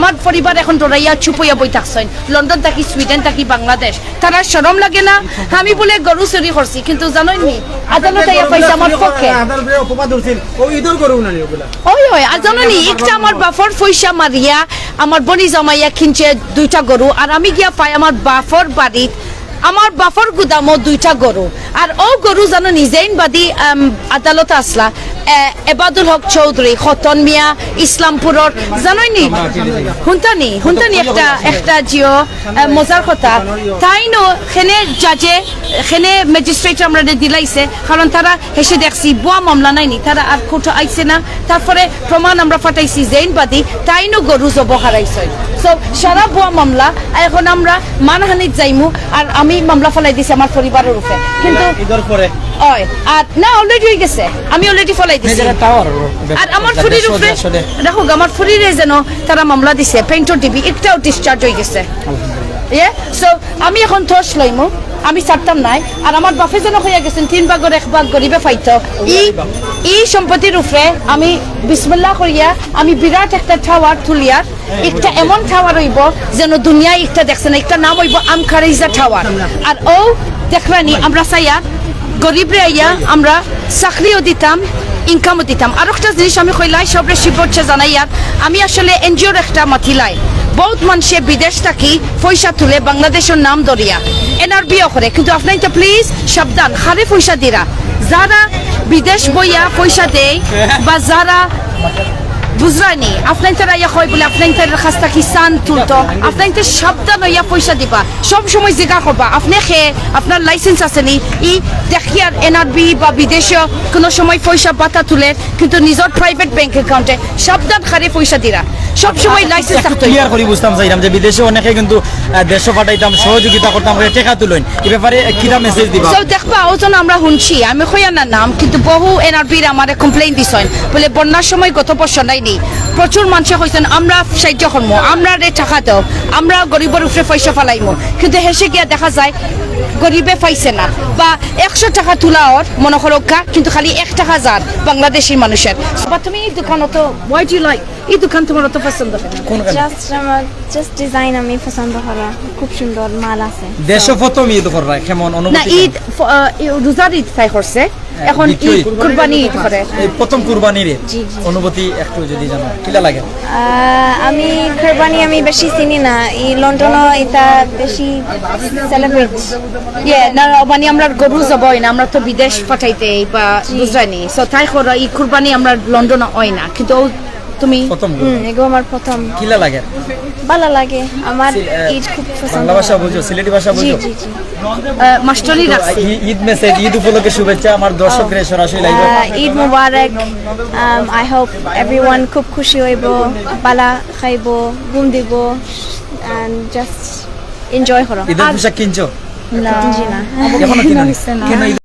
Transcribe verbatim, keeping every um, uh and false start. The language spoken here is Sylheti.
আমার পরিবার এখন ডরাইয়া চুপ অইয়া বই থাকছইন, লন্ডন থাকি, সুইডেন থাকি, বাংলাদেশ। তারার শরম লাগে না? আমি বুলে গরু চুরি করছি, কিন্তু জানইন নি, আদালতে আইয়া পাইছে আমার পক্ষে। আদালতে অপবাদ উঠছিল, ও ইদর গরু না নি ওগুলা। ওই, ওই, আর জানইন নি, একটা আমার বাফর পয়সা মারিয়া আমার বনি জামাইয়া কিনছে দুইটা গরু, আর আমি গিয়া পাই আমার বাফর বাড়িত, আমার বাফর গুদামো দুইটা গরু। আর ও গরু জানইন নি, যেইন বাদী, আম, আদালতে আছলা, এ, এবাদুল হক চৌধুরী, খতন মিয়া, ইসলামপুরর, জানইন নি? হুনতা নি, হুনতা নি একটা, একটা জিও, এ, মজার কথা। তাইনও খেনে জাজে, খেনে ম্যাজিস্ট্রেট আমরারে দিলাইছে, কারণ তারা হেষে দেখছি, বুয়া মামলা নায় নি, তারা আর কোর্টো আইছে না। তারপরে প্রমাণ আমরা ফাটাইছি, যেইন বাদী, তাইনও গরু জবো হারাইছইন। So, সারা বুয়া মামলা, এখন আমরা মানহানিত যাইমু, আর আমি মামলা ফালাই দিছি আমার পরিবারর উপরে। কিন্তু ইদর পরে। ওই, আর না, already অই গেছে, আমি already ফালাই দিছি। Major tower. আর আমার ফুরির উপরে, আসলে। দেখো, আমার ফুরিরে যেন তারা মামলা দিছে, পেইন্টর ডিবি, একটাও discharge অই গেছে। ইয়ে, so, আমি এখন তস লইমু, আমি ছাড়তাম নায়। আর আমার বাফে যেন কইয়া গেছইন, তিন ভাগর এক ভাগ গরিবে পাইতো। ই, ই সম্পত্তির উপরে আমি বিসমিল্লাহ করিয়া আমি বিরাট একটা টাওয়ার তুলিয়ার, একটা এমন টাওয়ার অইবো যেন দুনিয়ায় একটা দেখছে না, একটা নাম অইবো আমখারেজা টাওয়ার। আর ও দেখরানি আমরা চাইয়ার গরিবরে আইয়া আমরা চাকরিও দিতাম, ইনকামও দিতাম। আর একটা জিনিস আমি কইলাই সবরে শুভেচ্ছা জানাইয়ার, আমি আসলে এনজিওর একটা মাতিলাই। বহুত মানষে বিদেশ থাকি পয়সা তুলে বাংলাদেশর নাম ধরিয়া এনআরবিও করে, কিন্তু আপনাইনতে প্লিজ সাবধান, কারে পয়সা দিরা। যারা বিদেশ বইয়া পয়সা দেয় বা যারা বুঝরানি, আপনাইনতে আইয়া কয় বুলে আপনাইনতে কাছ থাকি চান্দ তুলতো, আপনাইনতে সাবধান অইয়া পয়সা দিবা। সব সময় জিগা করবা, আপনে কে, আপনার লাইসেন্স আছে নি? ই দেখিয়ার এনআরবি বা বিদেশে কোনো সময় পয়সা বাতা তুলে, কিন্তু নিজর প্রাইভেট ব্যাংক অ্যাকাউন্টে। সাবধান কারে পয়সা দিরা, সব সময় লাইসেন্স থাকতো। ক্লিয়ার করি বুঝতাম চাইরাম যে বিদেশে অনেকে কিন্তু, আহ, দেশো পাঠাইতাম, সহযোগিতা করতাম, করে টেকা তুলইন। এই ব্যাপারে, আহ, কিতা মেসেজ দিবা? So দেখবা, ও জন্য আমরা হুনছি, আমি কইয়ার না নাম, কিন্তু বহু এনআরবির আমারে কমপ্লেইন দিছইন, বুলে বন্যার সময় গত বছর নায় নি, প্রচুর মানষে কইছইন, "আমরা সাহায্য করমু, আমরারে টেকা দেও, আমরা গরিবর উপরে পয়সা ফালাইমু।" কিন্তু হেষে গিয়া দেখা যায় গরিবে পাইছে না, বা একশো টেকা তুলা অর মনো করউক্কা, কিন্তু খালি এক টেকা যার বাংলাদেশি মানুষর। বা তুমি ই দোকান অত, why do you like, ই দোকান তুমার অত পছন্দ কেনে? কোন কারণে? জাস্ট আমার, জাস্ট ডিজাইন আমি পছন্দ করা, খুব সুন্দর মাল আছে। দেশো প্রথম ইদ কররা, কেমন না, অনুভূতি? ঈদ, ফ-, আহ, ই-, রোজার ঈদ তাই করছে, এখন দ্বিতীয় ঈদ, ঈদ। কুরবানি ঈদ করে। এই প্রথম কুরবানির ঈদ। জি, জি। অনুভূতি একটু যদি জানাও, কিলা লাগে? আহ, আমি কুরবানি আমি বেশি চিনি না, ই লন্ডনো ইতা বেশি সেলিব্রেট। ইয়ে, না, মানে আমরা গরু জবো অয় না, আমরা তো বিদেশ পাঠাইতে বা জি। বুঝরানি। So তাই করো, ই কুরবানি আমরা লন্ডনো অয় না, কিন্তু ও তুমি প্রথম হুম, কুরবানি। এগু আমার প্রথম। কিলা লাগে? ভালা লাগে, আমার সিল-, আহ, ঈদ খুব পছন্দ বাংলা ভাষা হয়। বুঝো, সিলেটি ভাষা জি, বুঝো? জি, জি। আহ, মাস্টারি তো রাখছি। ই-, ঈদ মেসেজ, ঈদ উপলক্ষে শুভেচ্ছা আমার দর্শকরে সরাসরি লাইভে। আহ, ঈদ মুবারক। Um, I hope everyone খুব খুশি অইবো, ভালা খাইবো, ঘুম দিবো, and just enjoy করো। ঈদের আর পোশাক কিনছো? না। জি না। এখনো কিনো নি? না। কেন ঈদ